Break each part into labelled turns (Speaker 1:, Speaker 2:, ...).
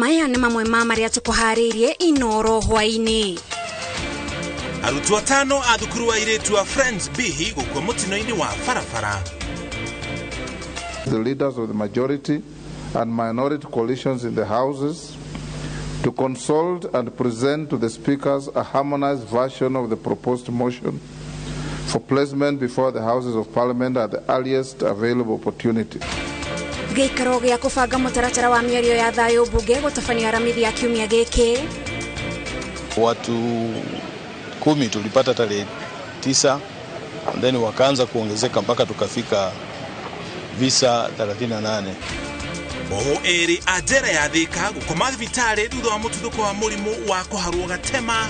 Speaker 1: Maya nĩ mamwe ma marĩa tũkũharĩirie Inoro hwaĩ-inĩ.
Speaker 2: Arutwo atano a thukuru wa airĩtu a Friends Bihi gũkua mũtino-inĩ wa barabara.
Speaker 3: The leaders of the majority and minority coalitions in the houses to consult and present to the speakers a harmonized version of the proposed motion for placement before the Houses of Parliament at the earliest available opportunity.
Speaker 1: Gĩikaro gĩa kũbanga mũtaratara wa mĩario ya thayũ mbunge gũtabania aramithi ya kiumia gĩkĩ.
Speaker 4: Watu 10 tulipata tarehe 9 and then wakaanza kuongezeka mpaka tukafika visa 38.
Speaker 2: Oho ĩrĩ a njera ya Thika gũkoma thibitarĩ thutha wa mũtuthũko wa mũrimũ wa kũharwo gatema.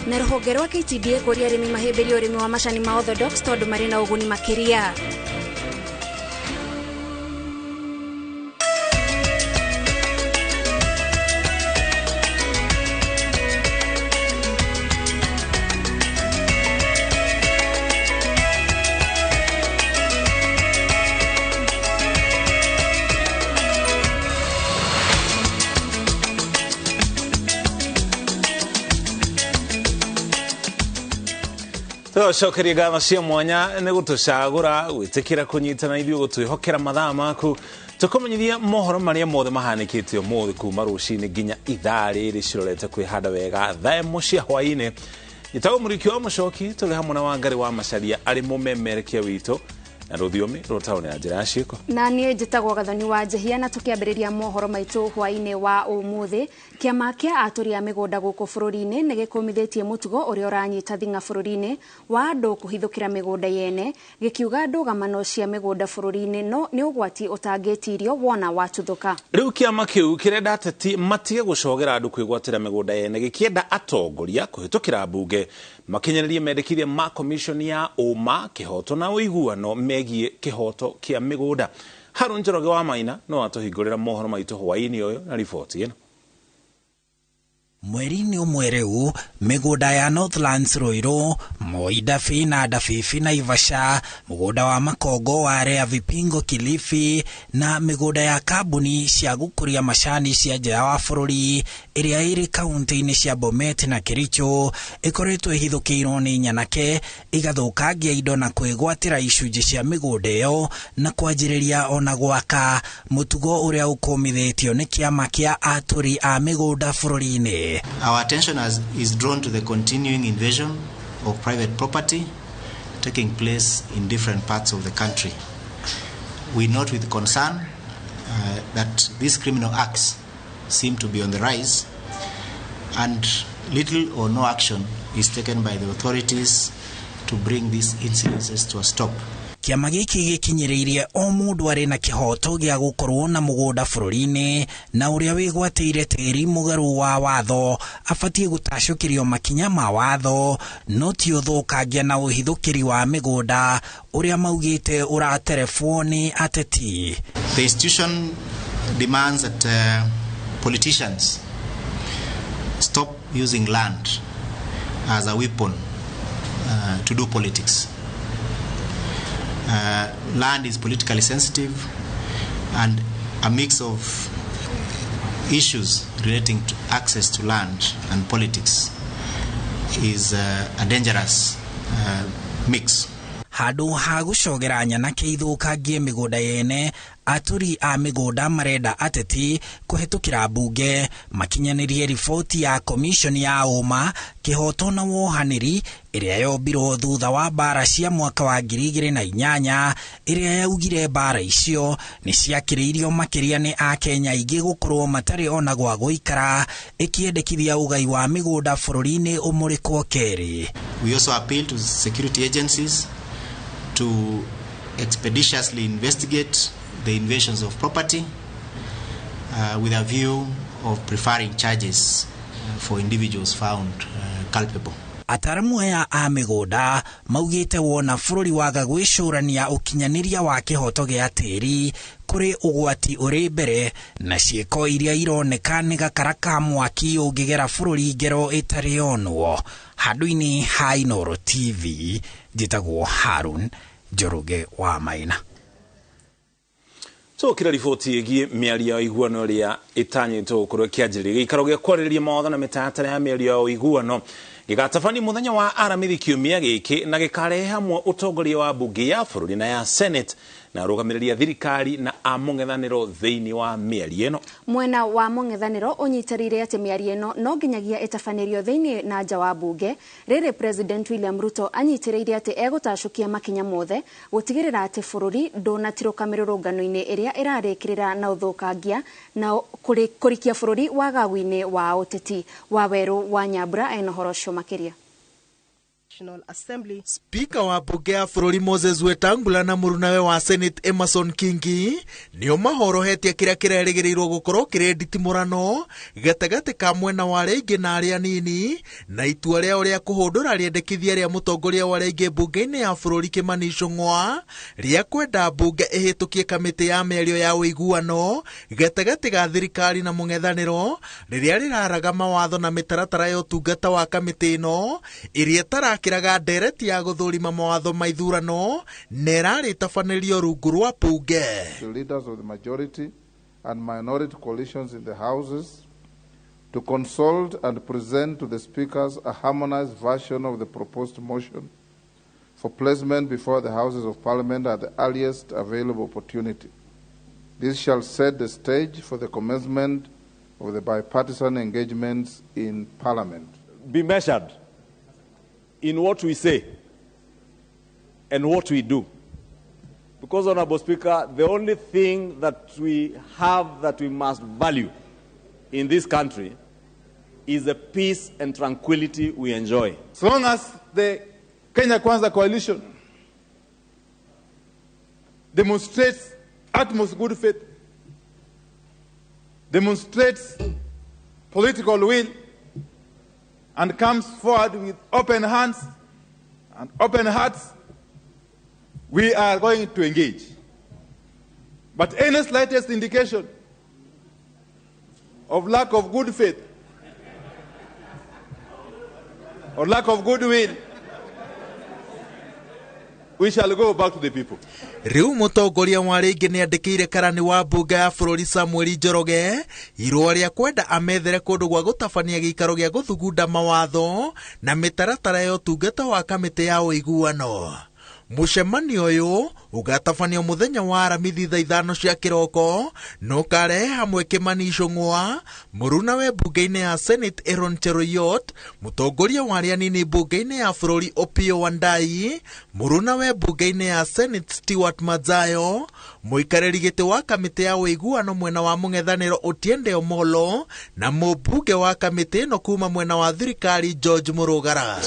Speaker 1: Na rũhonge rwa KTDA kũria arĩmi mahĩmbĩrie ũrĩmi wa macani ma orthodox tondũ marĩ na ũguni makĩria.
Speaker 2: Tũcokerie ngatho cia mwanya nĩ gũtũcagũra gwĩtĩkĩra kũnyitana ithuĩ gũtwĩhokera mathaa maku tũkũmenyithia mohoro marĩa mothe mahanĩkĩte ũmũthĩ kuma rũcinĩ nginya ithaa rĩrĩ cirorete kwĩhanda wega thaa ĩmwe cia hwaĩ-inĩ. Njĩtagwo Mũriki wa Mũcoki, tũrĩ hamwe na Wangari wa Macaria arĩ mũmemerekia witũ na rũthiomi rũtaũni na njĩra ya ciĩko.
Speaker 1: Na niĩ njĩtagwo Gathoni wa Njehia, na tũkĩambĩrĩria mohoro maitũ hwaĩ-inĩ wa ũmũthĩ, kĩama kĩa atũri a mĩgũnda gũkũ bũrũri-inĩ nĩ gĩkũmithĩtie mũtugo ũrĩa ũranyita thing'a bũrũri-inĩ wa andũ kũhithũkĩra mĩgũnda yene, gĩkiuga ndũgamano cia mĩgũnda bũrũri-inĩ no nĩ ũgwati ũtangĩtirio wona watuthũka.
Speaker 2: Rĩu kĩama kĩu kĩrenda ateti matige gũcogera andũ kwĩgwatĩra mĩgũnda yene, gĩkĩenda atongoria kũhĩtũkĩra mbunge makinyanĩrie mendekithia ma commission ya ũma kĩhoto na ũiguano megiĩ kĩhoto kĩa mĩgũnda. Harun Njoroge wa Maina no atũhingũrĩra mohoro maitũ hwaĩ-inĩ ũyũ na riboti ĩno.
Speaker 5: Mweri-inĩ ũmwe rĩu mĩgũnda ya Northlands Ruiru, Moi Dabi na Dabibi Naivasha, mũgũnda wa Makongo wa Rea Vipingo Kilifi na mĩgũnda ya kambuni cia gũkũria macani cia nja wa bũrũri ĩrĩa ĩrĩ kaunti-inĩ cia Bomet na Kericho ĩkoretwo ĩhithũkĩirwo nĩ nyanake igathũkangia indo na kwĩgwatĩra icunjĩ cia mĩgũnda ĩyo na kwanjĩrĩria ona gwaka, mũtugo ũrĩa ũkũmithĩtio nĩ kĩama kĩa atũri a mĩgũnda bũrũri-inĩ.
Speaker 6: Our attention is drawn to the continuing invasion of private property taking place in different parts of the country. We note with concern that these criminal acts seem to be on the rise, and little or no action is taken by the authorities to bring these incidences to a stop.
Speaker 5: Kĩama gĩkĩ gĩkinyĩrĩirie o mũndũ arĩ na kĩhoto gĩa gũkorwo na mũgũnda bũrũri-inĩ, na ũrĩa wĩgwatĩire tĩri mũgarũ wa watho abatiĩ gũtacũkĩrio makinya ma watho, no ti ũthũkangia na ũhithũkĩri wa mĩgũnda ũrĩa maugĩte ũraterebwo nĩ ateti.
Speaker 6: The institution demands that politicians stop using land as a weapon to do politics. Land is politically sensitive, and a mix of issues relating to access to land and politics is a dangerous mix.
Speaker 5: Handũ ha gũcogera nyanake ithũkangie mĩgũnda yene, atũri a mĩgũnda marenda ateti kũhĩtũkĩra mbunge makinyanĩrie riboti ya commission ya ũma kĩhoto na wohanĩri ĩrĩa yombirwo thutha wa mbara cia mwaka wa 2008 ĩrĩa yaugire mbara icio nĩ ciakĩrĩirio makĩria nĩ akenya aingĩ gũkorwo matarĩ ona gwa gũikara, ĩkĩendekithia ũgai wa mĩgũnda bũrũri-inĩ ũmũrĩkwo kerĩ.
Speaker 6: We also appeal to security agencies to expeditiously investigate the invasions of property with a view of preferring charges for individuals found culpable.
Speaker 5: Ataramu aya a mĩgũnda maugĩte wona bũrũri waga gwĩcũrania ũkinyanĩria wa kĩhoto gĩa tĩri kũrĩ ũgwati ũrĩ mbere na ciĩko iria ironeka nĩ gakara ka mwaki ũngĩgera bũrũri ngero ĩtarĩ yonwo. Handũ-inĩ ha Inooro TV, njĩtagwo Harun Njoroge wa Maina.
Speaker 2: Tũkĩra riboti ĩgiĩ mĩario ya ũiguano ĩrĩa ĩtanyĩtwo gũkorwo ĩkĩanjĩrĩria gĩikaro gĩa kwarĩrĩria mawatho na mĩtaratara ya mĩario ya ũiguano gĩgatabania mũthenya wa aramithi kiumia gĩkĩ na gĩkarehe hamwe ũtongoria wa mbunge ya bũrũri na ya Senate na arũgamĩrĩri a thirikari na a mũng'ethanĩro thĩinĩ wa mĩario ĩno.
Speaker 1: Mwena wa mũng'ethanĩro ũnyitĩrĩire atĩ mĩario ĩno no nginyagia ĩtabanĩrio thĩinĩ na nja wa mbunge rĩrĩ President William Ruto anyitĩrĩire atĩ egũtacũkia makinya mothe gũtigĩrĩra atĩ bũrũri ndũnatirũka mĩrũrũngano-inĩ ĩrĩa ĩrarĩkĩrĩra na ũthũkangia na kũrikia bũrũri wagagu-inĩ wa ũteti. Wawerũ wa Nyambura ena ũhoro ũcio makĩria.
Speaker 7: Assembly. Speaker wa bunge ya bũrũri Moses Wetangula na mũrunawe wa Senate Emerson Kingi nĩo mahorohetie kĩrĩa kĩrerĩgĩrĩirwo gũkorwo kĩrĩ nditimũrano gatagatĩ ka mwena wa arĩa aingĩ na arĩa anini na itua rĩao rĩa kũhũndũra rĩendekithia rĩa mũtongoria wa arĩa aingĩ mbunge-inĩ ya bũrũri Kimani Ichung'wa rĩa kwenda mbunge ĩhĩtũkie kamĩtĩ ya mĩario ya ũiguano gatagatĩ ga thirikari na mũng'ethanĩro rĩrĩa rĩraraga mawatho na mĩtaratara ya ũtungata wa kamĩtĩ ĩno ĩrĩa ĩtarakĩraga ndereti ya gũthũrima mawatho ma ithurano na ĩrarĩtabanĩrio rungu rwa bunge.
Speaker 3: The leaders of the majority and minority coalitions in the houses to consult and present to the speakers a harmonized version of the proposed motion for placement before the Houses of Parliament at the earliest available opportunity. This shall set the stage for the commencement of the bipartisan engagements in Parliament.
Speaker 8: Be measured in what we say and what we do. Because, Honorable Speaker, the only thing that we have that we must value in this country is the peace and tranquility we enjoy.
Speaker 9: So long as the Kenya Kwanza coalition demonstrates utmost good faith, demonstrates political will, and comes forward with open hands and open hearts, we are going to engage. But any slightest indication of lack of good faith or lack of goodwill, we shall go back to the people.
Speaker 7: Riu mũtongoria wa arĩa aingĩ nĩandĩkĩire karani wa mbunge ya bũrũri Samuel Njoroge irũa rĩa kwenda amethere kũndũ gwa gũtabania gĩikaro gĩa gũthugunda mawatho na mĩtaratara ya ũtungata wa kamĩtĩ ya ũiguano. Mũcemanio ũyũ ũgatabanio mũthenya wa aramithi thaa 5 cia kĩroko na ũkarehe hamwe Kimani Ichung'wa, mũrunawe mbunge-inĩ ya Senate Aaron Cheruiyot, mũtongoria wa arĩa anini mbunge-inĩ ya bũrũri Opiyo Wandayi, mũrunawe mbunge-inĩ ya Senate Stewart Madzayo, mũikarĩri gĩtĩ wa kamĩtĩ ya ũiguano mwena wa mũng'ethanĩro Otiende Omolo na mũmbunge wa kamĩtĩ ĩno kuma mwena wa thirikari George Murugara.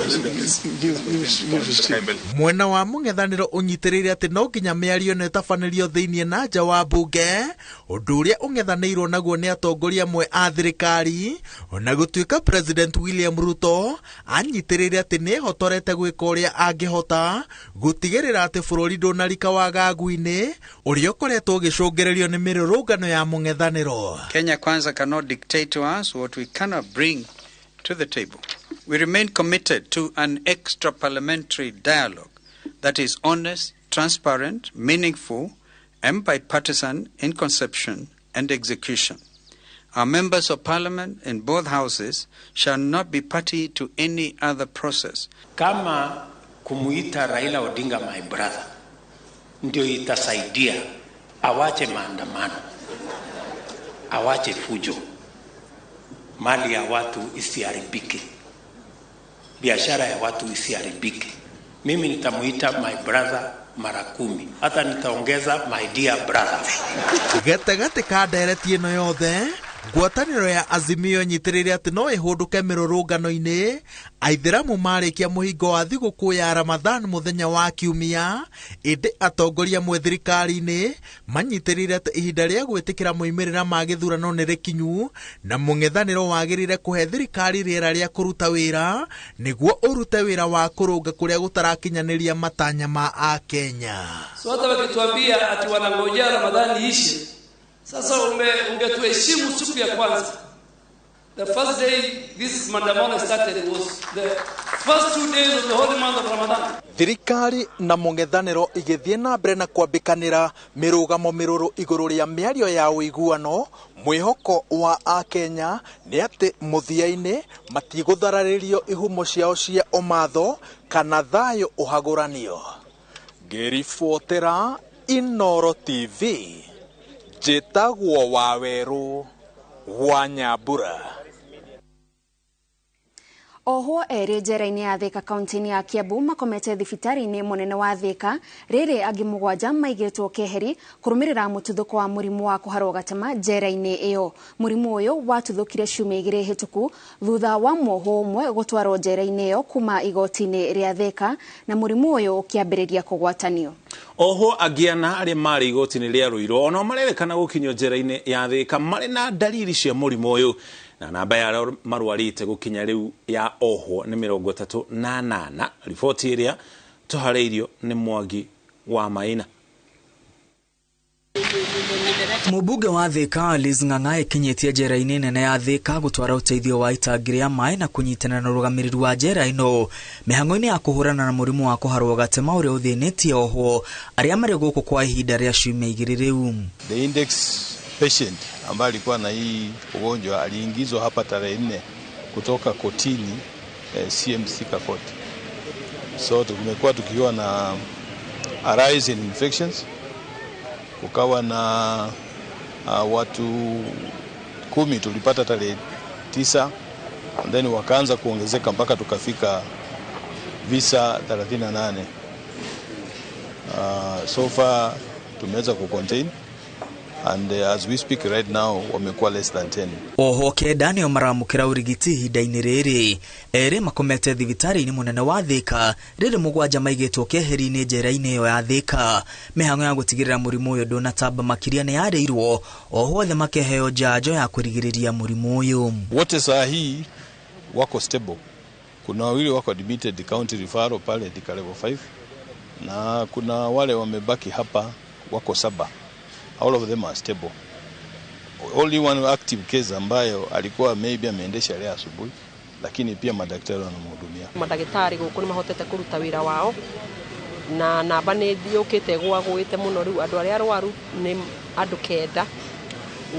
Speaker 7: Mwena wa mũng'ethanĩro ũnyitĩrĩire atĩ no nginya mĩario ĩno ĩtabanĩrio thĩinĩ na nja wa mbunge, ũndũ ũrĩa ũng'ethanĩirwo naguo nĩ atongoria amwe a thirikari, ona gũtuĩka President William Ruto anyitĩrĩire atĩ nĩehotorete gwĩka ũrĩa angĩhota gũtigĩrĩra atĩ bũrũri ndũnarika wagagu-inĩ ũrĩa ũkoretwo ũgĩcũngĩrĩrio nĩ mĩrũrũngano ya mũng'ethanĩro.
Speaker 10: Kenya Kwanza cannot dictate to us what we cannot bring to the table. We remain committed to an extra parliamentary dialogue that is honest, transparent, meaningful, and bipartisan in conception and execution. Our members of parliament in both houses shall not be party to any other process.
Speaker 11: Kama kumuita Raila Odinga my brother ndio itasaidia awache maandamano, awache fujo, mali ya watu isiharibike, biashara ya watu isiharibike, mimi nitamuita my brother mara 10, hata nitaongeza my dear brother.
Speaker 7: Gatagatĩ ka ndereti ĩno yothe, ngwatanĩro ya Azimio nyitĩrĩire atĩ no ĩhũndũke mĩrũrũngano-inĩ aithĩramu marĩkia mũhingo wa thigũkũ ya Ramadhan mũthenya wa kiumia, ĩndĩ atongoria amwe thirikari-inĩ manyitĩrĩire atĩ ihinda rĩa gwĩtĩkĩra moimĩrĩra ma gĩthurano nĩ rĩkinyu na mũng'ethanĩro wagĩrĩire kũhe thirikari rĩera rĩa kũruta wĩra nĩguo ũrute wĩra wa kũrũnga kũrĩa gũtarakinyanĩria matanya ma Akenya.
Speaker 12: So hata wakituambia ati wanangojea Ramadhani ishe, sasa ungetuheshimu siku ya kwanza. The first day this maandamano started was the First 2 days of the holy month of Ramadan.
Speaker 7: Thirikari na mũng'ethanĩro igĩthiĩ na mbere na kwambĩkanĩra mĩrũgamo mĩrũrũ igũrũ rĩa mĩario ya ũiguano, mwĩhoko wa akenya nĩ atĩ mũthia-inĩ matigũthararĩrio ihumo ciao cia ũmatho kana thayũ ũhagũranio. Ngĩribotera Inooro TV, njĩtagwo Wawerũ wa Nyambura.
Speaker 1: Ohwo erĩ njera-inĩ ya Thika kaunti-inĩ ya Kiambu makomete thibitarĩ-inĩ mũnene wa Thika, rĩrĩ angĩ 7 maigĩtwo keheri kũrũmĩrĩra mũtuthũko wa mũrimũ wa kũharwo gatema njera-inĩ ĩyo. Mũrimũ ũyũ watuthũkire ciumia 2 hĩtũku thutha wa mwohwo ũmwe gũtwarwo njera-inĩ ĩyo kuma igoti-inĩ rĩa Thika, na mũrimũ ũyũ ũkĩambĩrĩria kũgwatanio.
Speaker 2: Ohwo angĩ ana arĩa marĩ igoti-inĩ rĩa Ruiru onao marerekana gũkinyio njera-inĩ ya Thika marĩ na dalili cia mũrimũ ũyũ, na namba ya arĩa marwarĩte gũkinya rĩu ya ohwo nĩ 38. Riboti ĩrĩa tũharĩirio nĩ Mwangi wa Maina.
Speaker 13: Mũmbunge wa Thika Liz Ng'ang'a ĩkinyĩtie njera-inĩ nene ya Thika gũtwara ũteithio wa itangi rĩa maĩ na kũnyitana na ũrũgamĩrĩri wa njera ĩno mĩhang'o-inĩ ya kũhũrana na mũrimũ wa kũharwo gatema ũrĩa ũthĩnĩtie ohwo arĩa marĩ gũkũ kwa ihinda rĩa ciumia 2 rĩu.
Speaker 4: The index patient ambaye alikuwa na hii ugonjwa aliingizwa hapa tarehe 4 kutoka kotini, CMC court. So tumekuwa tukiwa na a rise in infections, kukawa na watu 10 tulipata tarehe 9, and then wakaanza kuongezeka mpaka tukafika visa 38. So far tumeweza kucontain, and as we speak right now wamekuwa less than 10.
Speaker 13: Oho 9 nĩo maramũkĩra ũrigiti ihinda-inĩ rĩrĩ, erĩ makomete thibitarĩ-inĩ mũnene wa Thika, rĩrĩ 7 maigĩtwo keheri-inĩ njera-inĩ ĩyo ya Thika. Mĩhang'o ya gũtigĩrĩra mũrimũ ũyũ ndũnatamba makĩria nĩ yarĩirwo, oho othe makĩheo njanjo ya kũrigĩrĩria mũrimũ ũyũ.
Speaker 4: Wote saa hii wako stable. Kuna wawili wako admitted county referral pale Thika level 5, na kuna wale wamebaki hapa wako 7. All of them are stable. Only one active case ambayo alikuwa maybe ameendesha leo asubuhi, lakini pia madaktari wanamhudumia.
Speaker 14: Madaktari gũkũ nĩ mahotete kũruta wĩra wao, na namba nĩ thiũkĩte gwagũĩte mũno rĩu andũ arĩa arwaru nĩ andũ 9,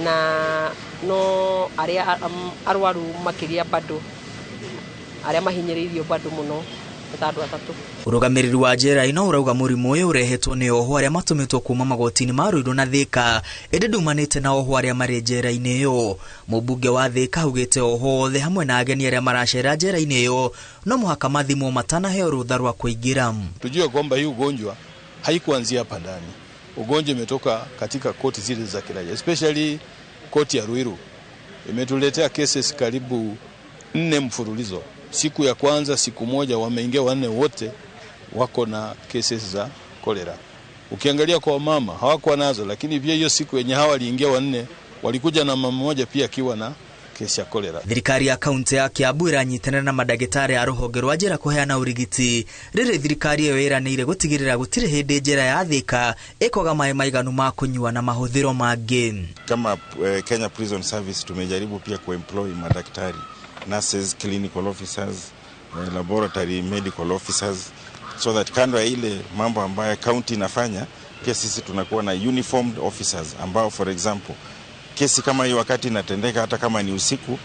Speaker 14: na no arĩa arwaru makĩria bado arĩa mahinyĩrĩirio bado mũno ta andũ 3.
Speaker 13: Ũrũgamĩrĩri wa njera ĩno ũrauga mũrimũ ũyũ ũrehetwo nĩ ohwo arĩa matũmĩtwo kuma magoti-inĩ ma Ruiru na Thika, ĩndĩ ndumanĩte na ohwo arĩa marĩ njera-inĩ ĩyo. Mũmbunge wa Thika augĩte ohwo othe hamwe na ageni arĩa maracera njera-inĩ ĩyo no mũhaka mathimwo matanaheo rũtha rwa kũingĩra.
Speaker 4: Tujue kwamba hii ugonjwa haikuanzia hapa ndani. Ugonjwa imetoka katika koti zile za kiraia, especially koti ya Ruiru imetuletea cases karibu 4 mfululizo. Siku ya kwanza, siku moja wameingia 4 wote wako na cases za cholera. Ukiangalia kwa mama hawakuwa nazo, lakini pia hiyo siku yenye hawa waliingia 4 walikuja na mama mmoja pia akiwa na kesi ya cholera.
Speaker 13: Thirikari ya kaunti ya Kiambu ĩranyitanĩra na mandagĩtarĩ a rũhonge rwa njera kũheana ũrigiti, rĩrĩ thirikari ĩyo ĩranĩire gũtigĩrĩra gũtirĩ hĩndĩ njera ya Thika ĩkwaga maĩ maiganu ma kũnyua na mahũthĩro mangĩ.
Speaker 15: Kama Kenya Prison Service tumejaribu pia kuemploy madaktari, nurses, clinical officers, laboratory medical officers, so that kando ya ile mambo ambayo county inafanya, pia sisi tunakuwa na uniformed officers ambao, for example, kesi kama hii wakati inatendeka, hata kama ni usiku,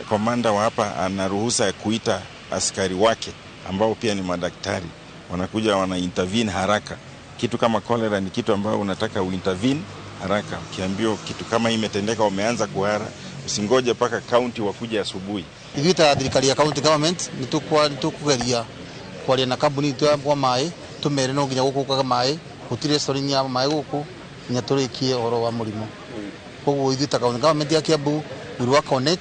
Speaker 15: komanda wa hapa ana ruhusa ya kuita askari wake ambao pia ni madaktari, wanakuja wana intervene haraka. Kitu kama cholera ni kitu ambayo unataka uintervene haraka. Ukiambiwa kitu kama hii imetendeka, umeanza kuhara, usingoje paka county wakuja asubuhi.
Speaker 16: Ithuĩ ta thirikari ya county government nĩtũkugeria kwaria na kambuni itũ ya maĩ, tũmere no nginya gũkũ gũkaga maĩ, gũtirĩ storing ya maĩ gũkũ nginya tũrĩkie ũhoro wa mũrimũ. Koguo ithuĩ ta county government ya Kiambu we work on it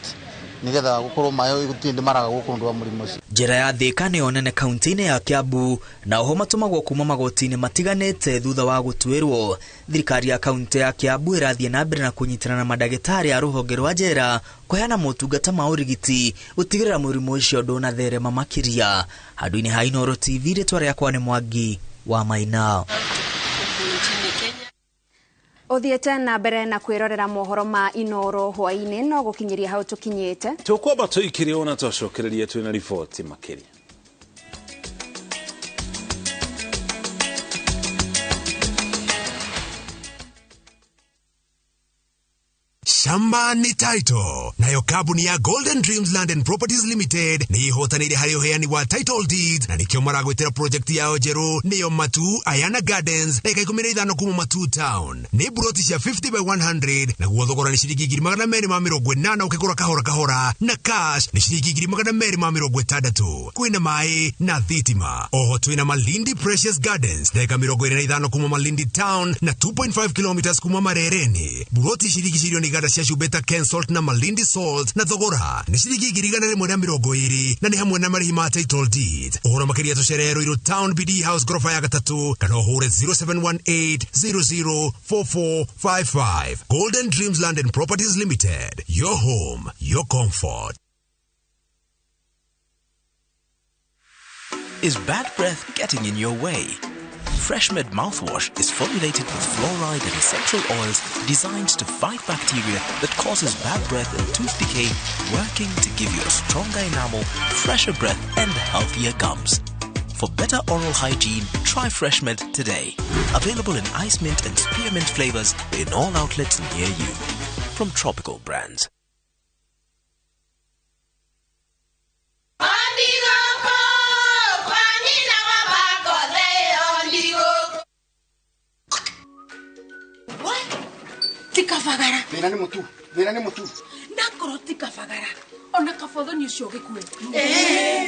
Speaker 16: nigetha gukorwo maĩ gũtirĩ ndĩ maraga gũkũ nĩ ũndũ wa mũrimũ ũcio.
Speaker 13: Njera ya Thika nĩyo nene kaunti-inĩ ya Kiambu, na oho matũmagwo kuma magoti-inĩ matiganĩte thutha wa gũtuĩrwo. Thirikari ya kaunti ya Kiambu ĩrathiĩ na mbere na kũnyitana na mandagĩtarĩ a rũhonge rwa njera kũheana motungata ma ũrigiti gũtigĩrĩra mũrimũ ũcio ndũnatherema makĩria. Handũ-inĩ ha Inooro TV, rĩtwa rĩakwa nĩ Mwangi wa Maina.
Speaker 1: Uthiĩte na mbere na kwĩrorera mohoro ma Inoro hwaĩ-inĩ no gũkinyĩria hau tũkinyĩte.
Speaker 2: Tũkwamba tũikire ona twacokereria twĩna riboti makĩria.
Speaker 17: Shamba ni title nayo kambuni ya Golden Dreams Land and Properties Limited nĩ ihotanĩire harĩ ũheani wa title deeds na nĩkĩo maragwĩtĩra project yao njerũ nĩyo Matu Ayana Gardens ndagĩka 15 kuma Matu Town. Nĩ buroti cia 50 by 100 naguo thogora nĩ ciringi 280 ũkĩgũra kahora kahora na cash nĩ ciringi 260. Kwĩna maĩ na thitima. Oho twĩna Malindi Precious Gardens ndagĩka 25 kuma Malindi Town na 2.5 kilometers kuma Marereni. Buroti cirigicĩirio nĩ iganda cia Shubeta Ken Salt na Malindi Salt na thogora nĩ ciringi 120 na nĩ hamwe na marĩhi ma title deed. Ũhoro makĩria tũcerere Ruiru Town BD House gorofa ya 3 kana ũhũre 0718 004455. Golden Dreams Land and Properties Limited, your home, your comfort.
Speaker 18: Is bad breath getting in your way? FreshMed mouthwash is formulated with fluoride and essential oils designed to fight bacteria that causes bad breath and tooth decay, working to give you a stronger enamel, fresher breath and healthier gums. For better oral hygiene, try FreshMed today. Available in ice mint and spearmint flavors in all outlets near you. From Tropical Brands.
Speaker 19: Tikabagara.
Speaker 20: Thĩna nĩ mũtu, thĩna nĩ mũtu.
Speaker 19: Nakorwo tikabagara. Ona kabothoni ũcio gĩkue.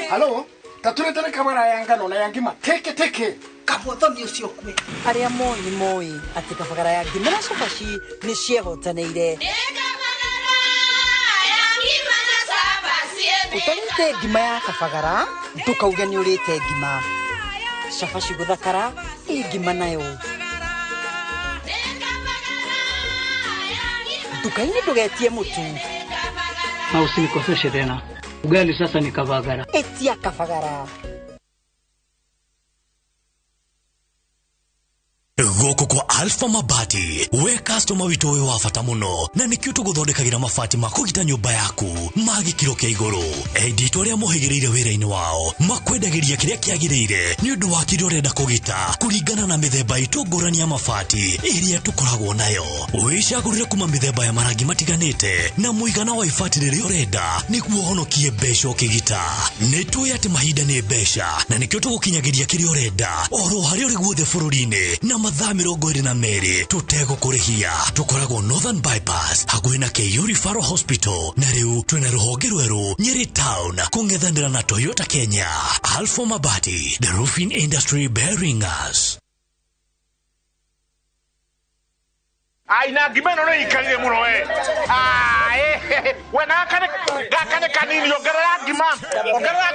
Speaker 20: Halo, ta tũretere kabara ya ngano na ya ngima. Teke teke.
Speaker 21: Kabothoni ũcio kue. Arĩa moĩ nĩ moĩ atĩ kabagara ya ngima na cabaci nĩ ciehotanĩire. Ũtarĩte ngima ya kabagara, ndũkauge nĩ ũrĩte ngima. Cabaci gũthakara, ĩ ngima nayo. Nduka-inĩ ndũgetie mũtu.
Speaker 22: Na usinikoseshe tena. Ugali sasa ni kabagara.
Speaker 21: Etia kabagara.
Speaker 23: Gũkũ kwa Alpha Mabati we customer witũ wĩ wa bata mũno na nĩkĩo tũgũthondekagĩra mabati ma kũgita nyũmba yaku ma gĩkĩro kĩa igũrũ. Endia aitũ arĩa mohĩgĩrĩire wĩra-inĩ wao makwendagĩria kĩrĩa kĩagĩrĩire nĩ ũndũ wa kĩrĩa ũrenda kũgita kũringana na mĩthemba itũ ngũrani ya mabati ĩrĩa tũkoragwo nayo. Wĩcagũrĩre kuma mĩthemba ya marangi matiganĩte na mũigana wa ibati rĩrĩa ũrenda nĩguo ũhonokie mbeca ũkĩgita. Nĩ tũĩ atĩ mahinda nĩ mbeca na nĩkĩo tũgũkinyagĩria kĩrĩa ũrenda oro harĩa ũrĩ guothe bũrũri-inĩ na mathaa 22 tũtegũkũrĩhia. Tũkoragwo Northern Bypass hakuhĩ na KU Referral Hospital na rĩu twĩna rũhonge rwerũ Nyeri Town kũng'ethanĩra na Toyota Kenya. Alpha Mabati, the roofing industry bearing us.
Speaker 24: Ai na ngima ĩno nĩ ikarire mũno we. Ai we na gakane kanini ongerera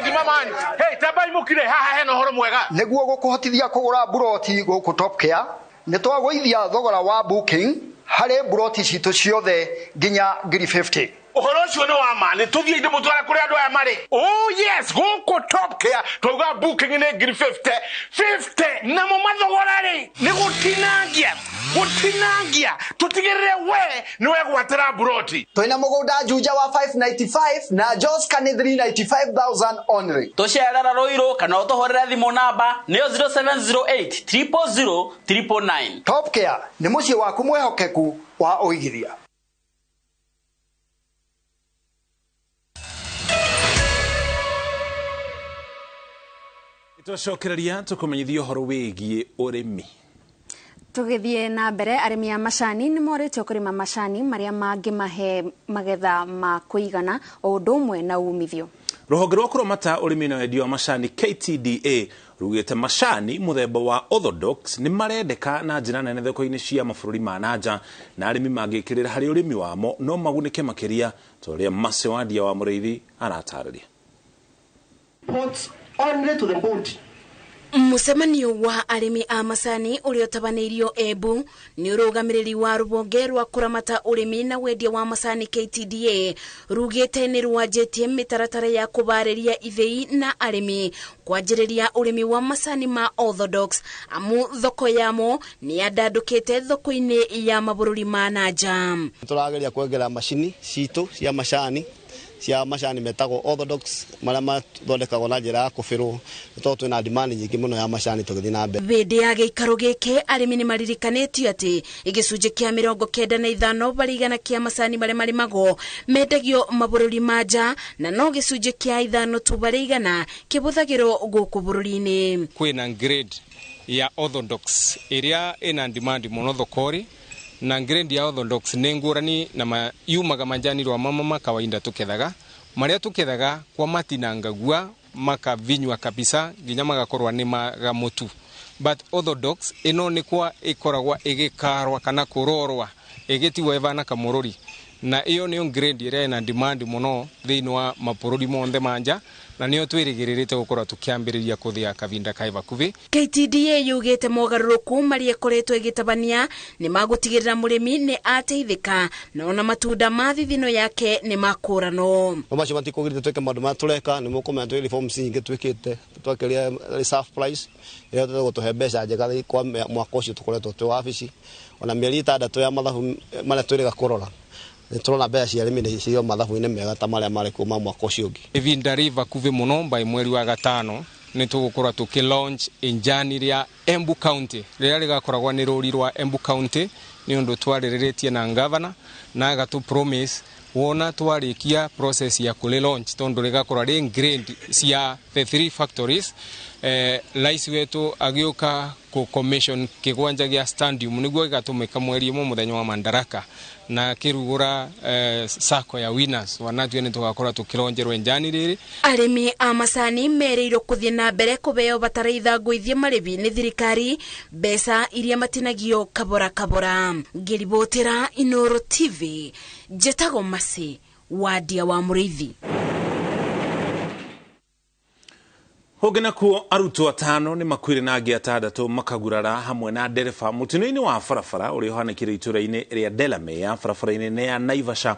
Speaker 24: ngima man. Hey tambai mũkire haha hena ũhoro mwega.
Speaker 25: Nĩguo gũkũhotithia kũgũra buroti gũkũ Top Care nĩ twagũithia thogora wa booking harĩ buroti citũ ciothe nginya 50,000.
Speaker 24: Ũhoro ũcio nĩ wa ma nĩ tũthiĩ ndĩmũtware kũrĩa andũ aya marĩ. Oh yes, gũkũ Top Care twauga booking nĩ 50,000 50 namo mathogora rĩ nĩ gũtinangia tũtigĩrĩre we nĩ wegwatĩra buroti.
Speaker 25: Twĩna mũgũnda Juja wa 595 na Joska nĩ 395,000 only.
Speaker 26: Tũcerera Ruiru kana ũtũhũrĩre thimũ namba nĩyo 0708 000 999.
Speaker 25: Top Care nĩ mũciĩ waku mwĩhokeku wa ũigithia.
Speaker 2: Twacokereria tũkũmenyithia ũhoro wĩgiĩ ũrĩmi.
Speaker 1: Tũgĩthiĩ na mbere, arĩmi a macani nĩ morĩtio kũrĩma macani marĩa mangĩmahe magetha ma kũigana o ũndũ ũmwe na umithio.
Speaker 2: Rũhonge rwa kũramata ũrĩmi na wendia wa macani KTDA rugĩte macani mũthemba wa Orthodox nĩ marendeka na njĩra nene thoko-inĩ cia mabũrũri ma nanja na arĩmi mangĩkĩrĩra harĩ ũrĩmi wamo no magunĩke makĩria ta ũrĩa Mercy Wandia wa Mũrĩithi aratarĩria.
Speaker 27: Only to the board.
Speaker 3: Mũcemanio wa arĩmi a macani ũrĩa ũtabanĩirio Embu nĩ ũrũgamĩrĩri wa rũhonge rwa kũramata ũrĩmi na wendia wa macani KTDA rugĩte nĩ rwanjĩtie mĩtaratara ya kũbarĩria ithĩi na arĩmi kwanjĩrĩria ũrĩmi wa macani ma orthodox amu thoko yamo nĩ yandandũkĩte thoko-inĩ ya mabũrũri ma na nja.
Speaker 5: Tũrageria kuongerera macini citũ cia macani metagwo orthodox marĩa mathondekagwo na njĩra ya kũbĩrwo tondũ twĩna demand nyingĩ mũno ya macani tũgĩthiĩ na mbere.
Speaker 3: Hĩndĩ ya gĩikaro gĩkĩ arĩmi nĩ maririkanĩtio atĩ gĩcunjĩ kĩa 95% kĩa macani marĩa marĩmagwo mendagio mabũrũri ma nja na no gĩcunjĩ kĩa 5% kĩhũthagĩrwo gũkũ bũrũri-inĩ.
Speaker 6: Kwĩna grade ya orthodox ĩrĩa ĩna demand mũno thoko-rĩ, na grade ya orthodox nĩ ngũrani na yumaga majani rwa mama kawaida tukethaga maria tukethaga kwa matinangagua makavinywa kabisa nginya magakorwa ni magamutu, but orthodox ino ni kwa ikoragwa igikarwa kana kurorwa igitiwa ivana kamururi, na iyo niyo grade ĩrĩa ĩna demand mũno thĩinĩ wa mabũrũri monthe manja, na niyo twĩrĩgĩrĩrĩte gũkorwo tũkĩambĩrĩria kũthĩa kavinda kaĩ bakuvi.
Speaker 3: KTDA yugĩte mogarũrũku marĩa ĩkoretwo ĩgĩtabania nĩ magũtigĩrĩra mũrĩmi nĩ ateithĩka na ona matunda ma thithino yake nĩ makũranwo.
Speaker 5: No macio matikũgirĩte twĩke maũndũ marĩa tũreka, nĩ mũkũmenya twĩ reforms nyingĩ twĩkĩte, twakĩria reserve price ĩrĩa tũgũtũhe gũtũhe mbeca njega kwa mwaka ũcio tũkoretwo twĩ wabici, ona mĩeri 6 ya mathabu marĩa twĩrĩga kũrora nĩtũrona mbeca cia arĩmi nĩ cio mathabu-inĩ mega ta marĩa marĩ kuma mwaka ũcio ũngĩ.
Speaker 6: Ivinda rĩ vakuvi mũno by mweri wa gatano nĩ tũgũkorwo tũkĩ launch injani rĩa Embu County rĩrĩa rĩgakoragwo nĩ rũri rwa Embu County nĩ ũndũ twarĩrĩrĩtie na governor na agatũ promise wona twarĩkia process ya kũrĩ launch tondũ rĩgakorwo rĩ grade cia the 3 factories. Rais wetu agĩũka kũ commission kĩgwanja gĩa stadium nĩguo gĩgatũmĩka mweri ũmwe mũthenya wa Madaraka na kĩrugũra sako ya winners wanatue nĩ tũgakorwo tũkĩronjerwo njani rĩrĩ.
Speaker 3: Arĩmi a macani merĩirwo kũthiĩ na mbere kũheo bataraitha ngũithie marĩbi nĩ thirikari mbeca iria matinagio kabora kabora. Ngĩribotera Inooro TV njetagwo Masi Wadia wa Mũrĩithi.
Speaker 2: Hũngĩ nakuo arutwo 5 nĩ makuire na angĩ 6 makagurara hamwe na ndereba mũtino-inĩ wa barabara ũrĩa ũhanĩkire itũra-inĩ rĩa Delamere barabara-inĩ ya Naivasha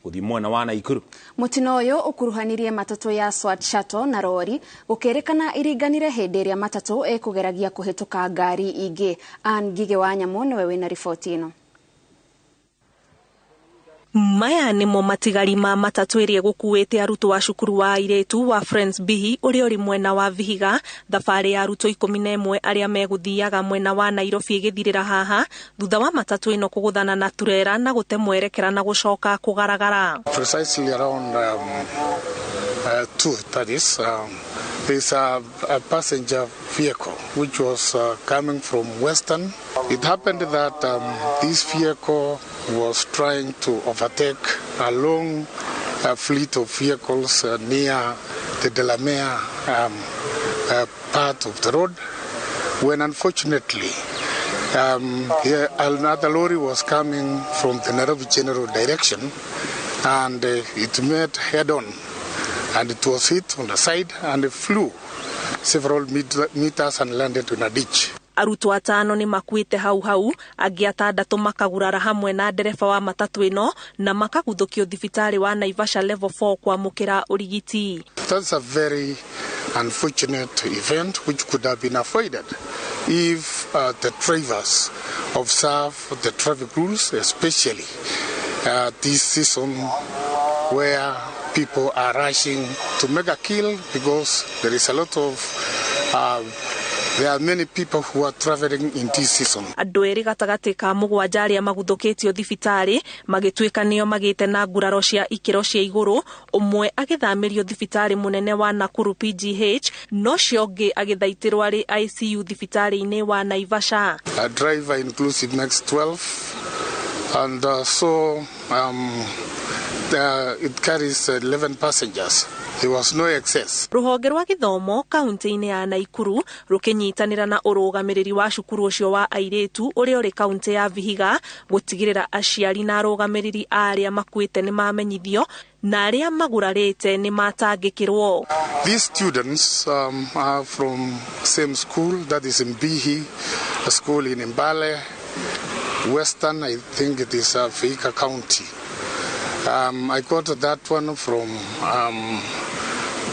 Speaker 2: gũthiĩ mwena wa Naikuru.
Speaker 1: Mũtino ũyũ ũkuruhanirie matatũ ya Swat Shuttle na rori gũkĩrĩkana iringanire hĩndĩ ĩrĩa matatũ ĩkũgeragia kũhĩtũka ngari ingĩ. Ann Ngigĩ wa Nyamũ nĩwe wĩna riboti ĩno.
Speaker 8: Maya nĩmo matigari ma matatũ ĩrĩa ĩgũkuĩte arutwo a cukuru wa airĩtu wa Friends Bihi ũrĩa ũrĩ mwena wa Vihiga. Thabarĩ ya arutwo 11 arĩa megũthiaga mwena wa Nairobi ĩgĩthirĩra haha thutha wa matatũ ĩno kũgũthana na turera na gũte mwerekera na gũcoka kũgaragara.
Speaker 9: Precisely around 2, that is, there's a passenger vehicle which was coming from Western. It happened that this vehicle was trying to overtake a long fleet of vehicles near the Delamere part of the road, when unfortunately another lorry was coming from the Nairobi General direction, and it met head-on, and it was hit on the side and it flew several meters and landed in a ditch.
Speaker 8: Arutwo 5 nĩ makuĩte hau hau, angĩ 6 makagurara hamwe na ndereba wa matatũ ĩno na makaguthũkio thibitarĩ wa Naivasha level 4 kwamũkĩra ũrigiti.
Speaker 9: That's a very unfortunate event which could have been avoided if the drivers observe the traffic rules, especially this season where people are rushing to make a kill because there is a lot of there are many people who are traveling in this season.
Speaker 8: Andũ erĩ gatagatĩ ka 7 arĩa maguthũkĩtio thibitarĩ magĩtuĩka nĩo magĩte na nguraro cia ikĩro cia igũrũ, ũmwe agĩthamĩrio thibitarĩ mũnene wa Nakuru PGH, no cio ũngĩ agĩthaitĩrwo arĩ ICU thibitarĩ-inĩ wa Naivasha.
Speaker 9: A driver inclusive next 12, and so It carries 11 passengers. There was no excess.
Speaker 8: Rũhonge rwa gĩthomo kaunti-inĩ ya Naikuru rũkĩnyitanĩra na ũrũgamĩrĩri wa cukuru ũcio wa airĩtu ũrĩa ũrĩ kaunti ya Vihiga gũtigĩrĩra aciari na arũgamĩrĩri a arĩa makuĩte nĩ mamenyithio na arĩa magurarĩte nĩ matangĩkĩrwo.
Speaker 9: These students are from same school, that is Mbihi, a school in Mbale, Western, I think it is Vihiga County. I got that one from,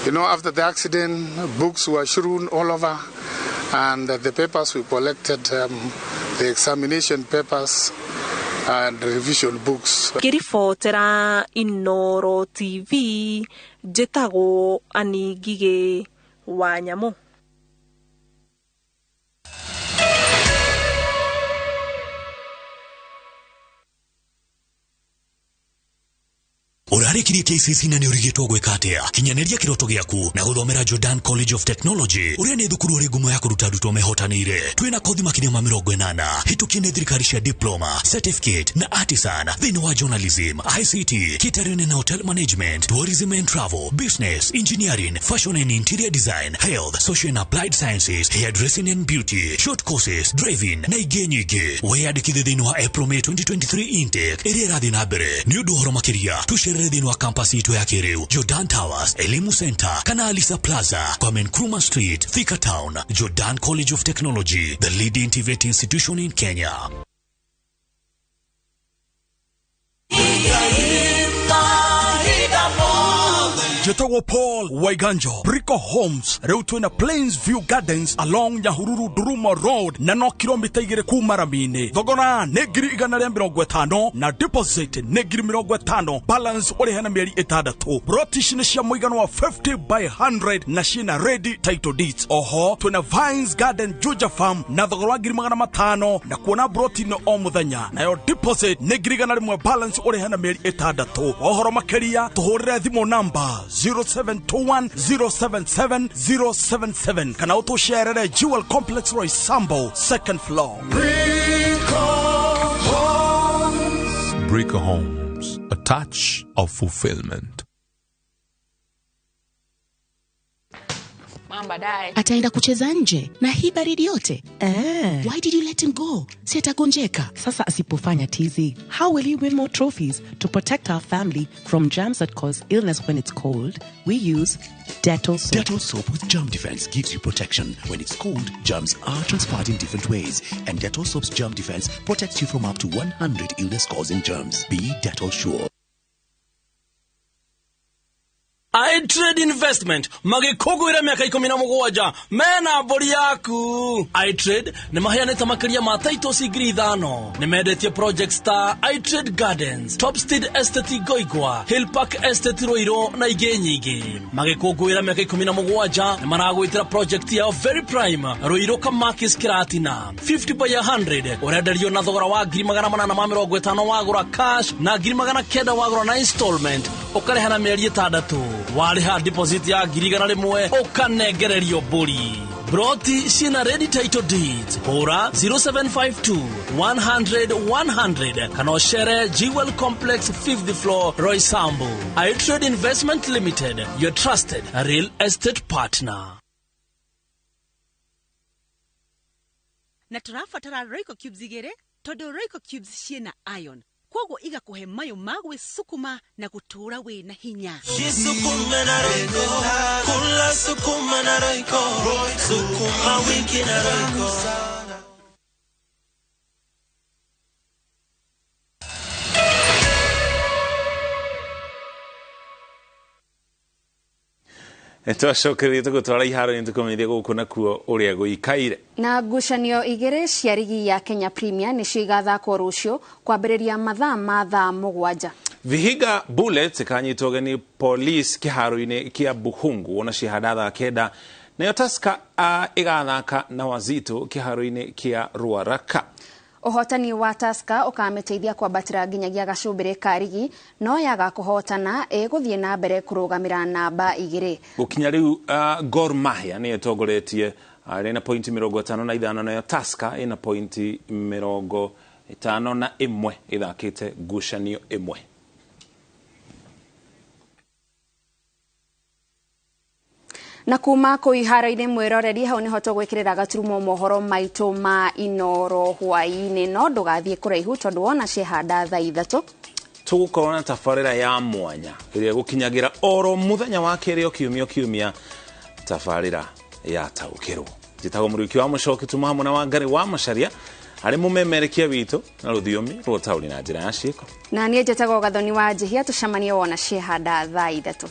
Speaker 9: after the accident, books were strewn all over, and the papers we collected, the examination papers and revision books.
Speaker 8: Ngĩribotera Inoro TV, njĩtagwo Annie Ngigĩ wa Nyamũ.
Speaker 23: Ũrarĩkirie KCC na nĩ ũrigĩtwo gwĩka atĩa? Kinyanĩria kĩroto gĩaku na gũthomera Jordan College of Technology ũrĩa nĩ thukuru ũrĩ ngumo ya kũruta arutwo mehotanĩire. Twĩna kothi makĩria ma 80 hĩtũkie nĩ thirikari cia diploma, certificate na artisan thĩinĩ wa journalism, ICT, catering and hotel management, tourism and travel, business, engineering, fashion and interior design, health, social and applied sciences, hairdressing and beauty, short courses, driving na ingĩ nyingĩ. Wĩyandĩkithie thĩinĩ wa April May 2023 intake ĩrĩa ĩrathiĩ na mbere. Nĩ ũndũ ũhoro makĩria tũcerere thĩinĩ wa campus itũ ya kĩrĩu Jordan Towers, Elimu Center kana Alisa Plaza, Kwame Nkrumah Street, Thika Town. Jordan College of Technology, the leading TVET institution in Kenya.
Speaker 4: Njĩtagwo Paul Waiganjo, Brico Homes rĩu twĩna Plains View Gardens along Nyahururu Duruma Road na no kilomita 2 kuma rami-inĩ. Thogora nĩ 150,000 na deposit nĩ 50,000, balance ũrĩhe na mĩeri 6. Broti ici nĩ cia mũigana wa 50 by 100 na ciĩna ready title deeds. Oho twĩna Vines Garden Juja Farm na thogora wa 500,000 na kuona broti no o mũthenya, nayo deposit nĩ 100,000, balance ũrĩhe na mĩeri 6. Ũhoro makĩria tũhũrĩre thimũ namba 0721 077 077 kana ũtũcerere Jewel Complex Roysambu, second floor.
Speaker 7: Brico Homes, a touch of fulfillment.
Speaker 10: Ataenda kucheza nje na hii baridi yote. Why did you let him go? Si atagonjeka.
Speaker 11: Sasa asipofanya tizi, how will he win more trophies? To protect our family from germs that cause illness when it's cold, we use Dettol soap.
Speaker 18: Dettol soap with germ defense gives you protection. When it's cold, germs are transferred in different ways, and Dettol soap's germ defense protects you from up to 100 illness-causing germs. Be Dettol sure.
Speaker 12: iTrade Investment magĩkũngũĩra mĩaka 17 mena mbũri yaku. iTrade nĩ maheanĩte makĩria ma titles 5,000. Nĩ mendetie projects ta iTrade Gardens, Topstead Estate Goigwa, Hill Park Estate Ruiru na ingĩ nyingĩ. Magĩkũngũĩra mĩaka 17 nĩ maragwĩtĩra project yao Very Prime Ruiru Kamakis Kiratina 50 by 100 ũrenderio na thogora wa 850 wagũra cash na 900 wagũra na installment ũkarĩha na mĩeri 6. Warĩha deposit ya 100,000 ũkanengererio mbũri. Broti ciĩna ready title deeds. Hũra 0752 100 100 kana ũcere Jewel Complex 5th floor Roysambu. iTrade Investment Limited, your trusted real estate partner.
Speaker 14: Na tũrabatara Royco cubes 2 tondũ Royco cubes ciĩna iron, koguo igakũhe mayo ma gwĩsukuma na gũtũũra wĩna hinya.
Speaker 27: Jisukume na Royco, kula sukuma na Royco, sukuma wiki na Royco.
Speaker 2: Twacokereria tũgũtwara iharo-inĩ tũkũmenyithia gũkũ nakuo ũrĩa gũikaire.
Speaker 1: Na ngucanio 2 cia rigi ya Kenya Premier nĩcio igathakwo rũciũ kwambĩrĩria mathaa ma thaa 7.
Speaker 2: Vihiga Bullets ikanyitwo ũgeni Police kĩharo-inĩ kĩa Buhungu ona cihanda thaa 9, nayo Tusker ĩgathaka na Wazito kĩharo-inĩ kĩa Ruaraka.
Speaker 1: Ũhotani wa Tusker ũkamĩteithia kwambatĩra nginyagia gacũmbĩrĩ ka rigi, no yaga kũhotana ĩgũthiĩ na mbere kũrũgamĩra namba 2.
Speaker 2: Gũkinya rĩu Gor Mahia nĩyo ĩtongoretie ĩrĩ na pointi 55, nayo Tusker ĩna pointi 51 ĩthakĩte ngucanio 1.
Speaker 1: Na kuma kũu iharo-inĩ, mwĩroreri, hau nĩho tũgwĩkĩrĩra gaturumo mohoro maitũ ma Inoro hwaĩ-inĩ. No ndũgathiĩ kũraihu, tondũ wona ciehanda thaa 3,
Speaker 2: tũgũkorwo na tabarĩra ya mwanya ĩrĩa ĩgũkinyagĩra oro mũthenya wa kerĩ o kiumia o kiumia, tabarĩra ya Taũkĩrwo. Njĩtagwo Mũrĩuki wa Mũcoki, tuma hamwe na Wangari wa Macaria arĩ mũmemerekia witũ na rũthiomi rwa ũtaũri na njĩra ya ciĩko.
Speaker 1: Na niĩ njĩtagwo Gathoni wa Njihia. Tũcemanie wona ciehanda thaa 3.